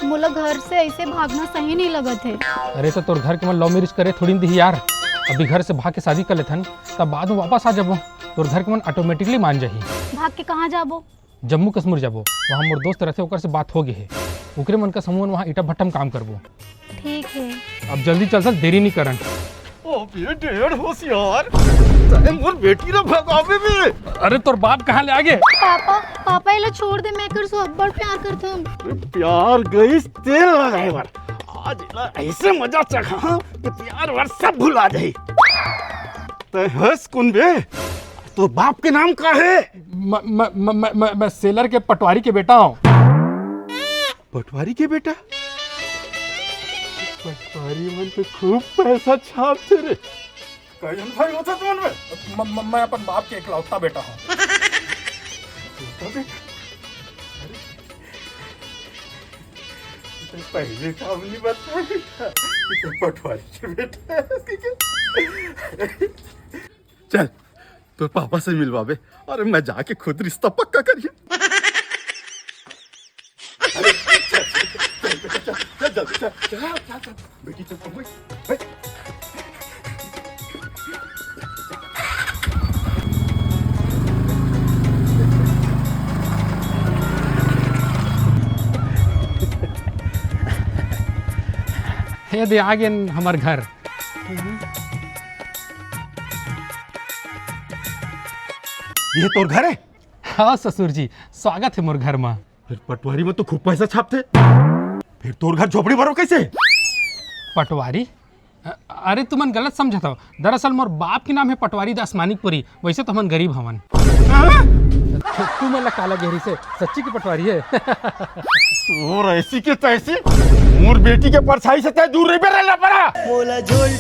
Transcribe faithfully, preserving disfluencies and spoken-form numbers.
मोला घर से ऐसे भागना सही नहीं लगत हे। अरे तो तोर घर के मन लव मैरिज करे थोड़ी न दिही यार। अभी घर से भाग के शादी कर लेथन, तब बाद में वापस आ जाबो। तोर घर के मन ऑटोमेटिकली मान जाही। भाग के कहाँ जाबो? जम्मू कश्मीर जाबो। वहाँ मोर दोस्त रहथे, ओकर से बात हो गे हे। ओकरे मन का समूह वहाँ ईटा भट्टा में काम करबो। ठीक है। अब जल्दी चल, चल, देरी नहीं करन। अबे ढेर होशियार, तैं मोर बेटी ला भगाबे बे। अरे तोर बाप कहाँ ले आगे? पापा, पापा एला छोड़ दे, मैं एकर से अब्बड़ प्यार करथन। प्यार गइस तेल लगाए बर, आज एला ऐसे मजा चखा कि प्यार वर सब भुला जाही। तैं हस कोन बे? तोर बाप के नाम का हे? म-, म-, म-, म-, म-, मैं सेलर के पटवारी के बेटा हूँ। पटवारी के बेटा? पटवारी मन तो खूब पैसा छापथे रे। कई झन भाई होथे तुमन में? म-, म-, मैं अपन बाप के इकलौता बेटा हूँ। इकलौता बेटा? अरे, तो पहले काम नहीं बताया था कि तू पटवारी के बेटा है। चल, तोर पापा से मिलवाबे। अरे, मैं जाके खुद रिश्ता पक्का करिए। अरे, चल, चल, चल, चल, चल, चल, चल, चल, चल, चल, चल, चल, चल, बेटी, चल, चल, बैठ, बैठ। हे दे, आ गेन हमर घर। ये तोर घर है? हाँ ससुर जी, स्वागत है मोर घर मा। फिर पटवारी में तो खूब पैसा छापथे, फिर तोर घर झोपड़ी भरो कैसे? पटवारी? अ-, अरे तुमन गलत समझत हो। दरअसल मोर बाप के नाम है पटवारी दास मानिकपुरी, वैसे तो हमन गरीब हवन। हाँ? तुमन ला काला गहरी से सच्ची की पटवारी है। तोर ऐसी के तैसी, मोर बेटी के परछाई से तैं दूर रहिबे रे लफड़ा। मोला झोल